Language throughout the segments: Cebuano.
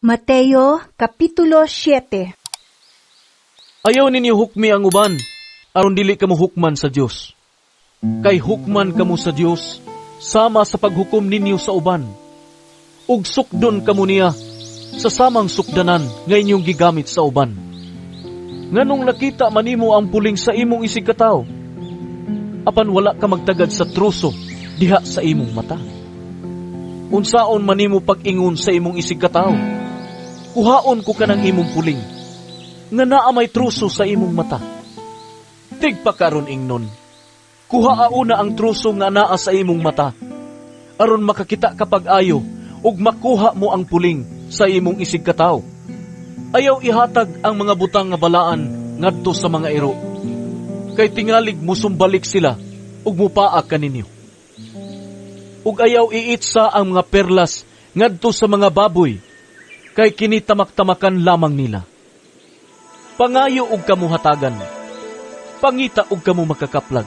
Mateo Kapitulo 7. Ayaw ninyo hukmi ang uban, aron dili kamo hukman sa Dios. Kay hukman kamo sa Dios, sama sa paghukom ninyo sa uban. Ug sukdon kamo niya sa samang sukdanan nga inyong gigamit sa uban. Nganong nakita man nimo ang puling sa imong isigkatawo, apan wala ka magtagad sa truso diha sa imong mata? Unsaon man nimo pag-ingon sa imong isigkatawo, "Kuhaon ko kanang imong puling," nga naa may truso sa imong mata? Tigpakaron ingnon, kuhaa una ang truso nga naa sa imong mata, aron makakita ka pag-ayo ug makuha mo ang puling sa imong isigkatawo. Ayaw ihatag ang mga butang nga balaan ngadto sa mga iro, kay tingalig musumbalik sila ug mupaa kaninyo. Ug ayaw iitsa ang mga perlas ngadto sa mga baboy, kay kini tamak-tamakan lamang nila. Pangayo og kamo hatagan, pangita og kamo makakaplag.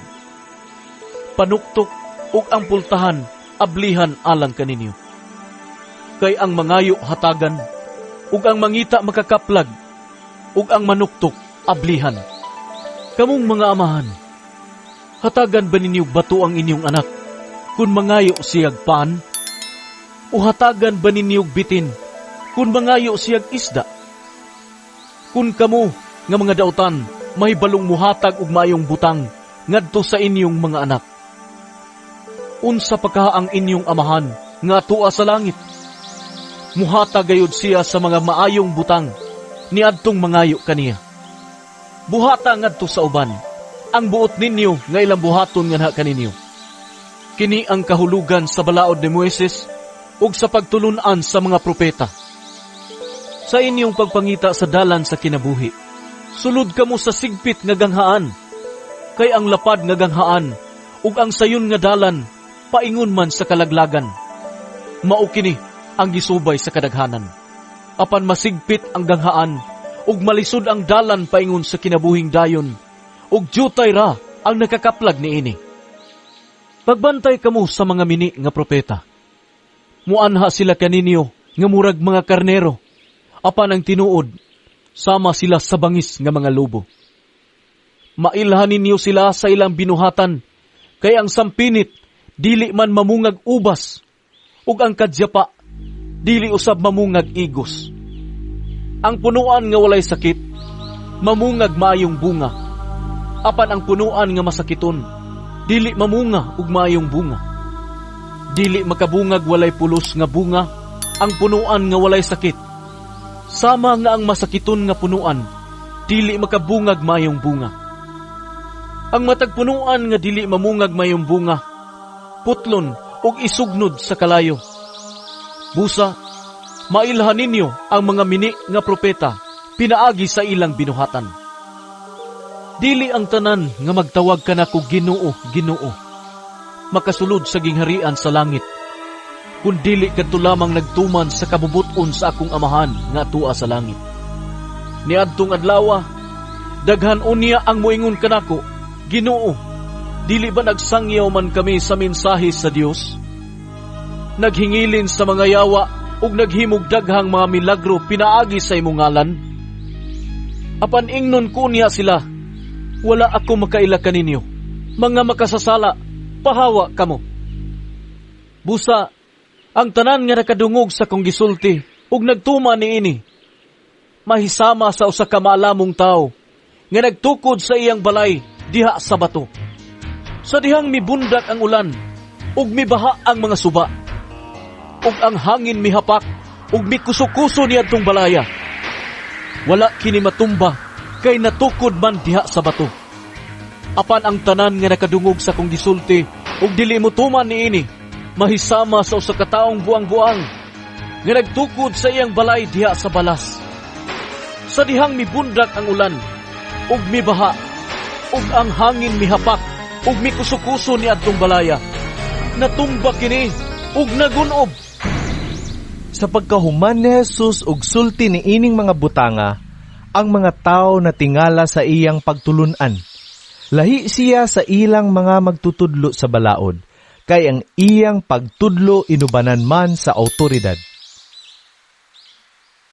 Panuktok ug ang pultahan ablihan alang kaninyo. Kay ang mangayo hatagan, ug ang mangita makakaplag, ug ang manuktok ablihan. Kamong mga amahan, hatagan ba ninyo bato ang inyong anak kung mangayo siyag pan? O hatagan ba ninyo bitin kung mangayo siyag isda? Kung kamo nga mga dautan mahibalong muhatag og maayong butang ngadto sa inyong mga anak, unsa pa kaha ang inyong Amahan nga atua sa langit? Muhatag gayud siya sa mga maayong butang niadtong mangayo kaniya. Buhata ngadto sa uban ang buot ninyo nga ilang buhaton nganha kaninyo. Kini ang kahulugan sa balaod ni Moises ug sa pagtulun-an sa mga propeta. Sa inyong pagpangita sa dalan sa kinabuhi, sulod kamo sa sigpit nga ganghaan. Kay ang lapad nga ganghaan ug ang sayon nga dalan paingon man sa kalaglagan. Mao kini ang gisubay sa kadaghanan. Apan masigpit ang ganghaan ug malisod ang dalan paingon sa kinabuhing dayon, ug dyutay ra ang nakakaplag niini. Pagbantay kamo sa mga mini nga propeta. Muanha sila kaninyo nga murag mga karnero, apan ang tinuod, sama sila sa bangis nga mga lobo. Mailhan ninyo sila sa ilang binuhatan, kay ang sampinit dili man mamungag ubas, ug ang kadyapa dili usab mamungag igos. Ang punuan nga walay sakit mamungag maayong bunga, apan ang punuan nga masakiton dili mamunga og maayong bunga. Dili makabungag walay pulos nga bunga ang punuan nga walay sakit, sama nga ang masakiton nga punuan dili makabungag maayong bunga. Ang matag punuan nga dili mamungag maayong bunga, putlon ug isugnod sa kalayo. Busa, mailhan ninyo ang mga mini nga propeta pinaagi sa ilang binuhatan. Dili ang tanan nga magtawag kanako, "Ginoo, Ginoo," makasulod sa gingharian sa langit, kun dili kadto lamang nagtuman sa kabubut-on sa akong Amahan nga atua sa langit. Niadtong adlawa, daghan unya ang moingon kanako, 'Ginoo, dili ba nagsangyaw man kami sa mensahe sa Dios? Naghingilin sa mga yawa ug naghimog daghang mga milagro pinaagi sa imong ngalan?' Apan ingnon ko niya sila, 'Wala ako makaila kaninyo. Mga makasasala, pahawa kamo.' Busa, ang tanan nga nakadungog sa kong gisulti ug nagtuman niini, mahisama sa usa ka maalamong tawo nga nagtukod sa iyang balay diha sa bato. Sa dihang mibundak ang ulan ug mibaha ang mga suba, ug ang hangin mihapak ug mikuso-kuso niadtong balaya, wala kini matumba kay natukod man diha sa bato. Apan ang tanan nga nakadungog sa kong gisulti ug dili motuman niini, mahisama sa usa ka taong buang-buang nga nagtukod sa iyang balay diha sa balas. Sa dihang mibundak ang ulan ug mibaha ug ang hangin mihapak ug mikuso-kuso niadtong balaya, natumba kini ug nagunob." Sa pagkahuman ni Jesus og sulti ni ining mga butanga, ang mga tao natingala sa iyang pagtulun-an. Lahi siya sa ilang mga magtutudlo sa balaod, kay ang iyang pagtudlo inubanan man sa awtoridad.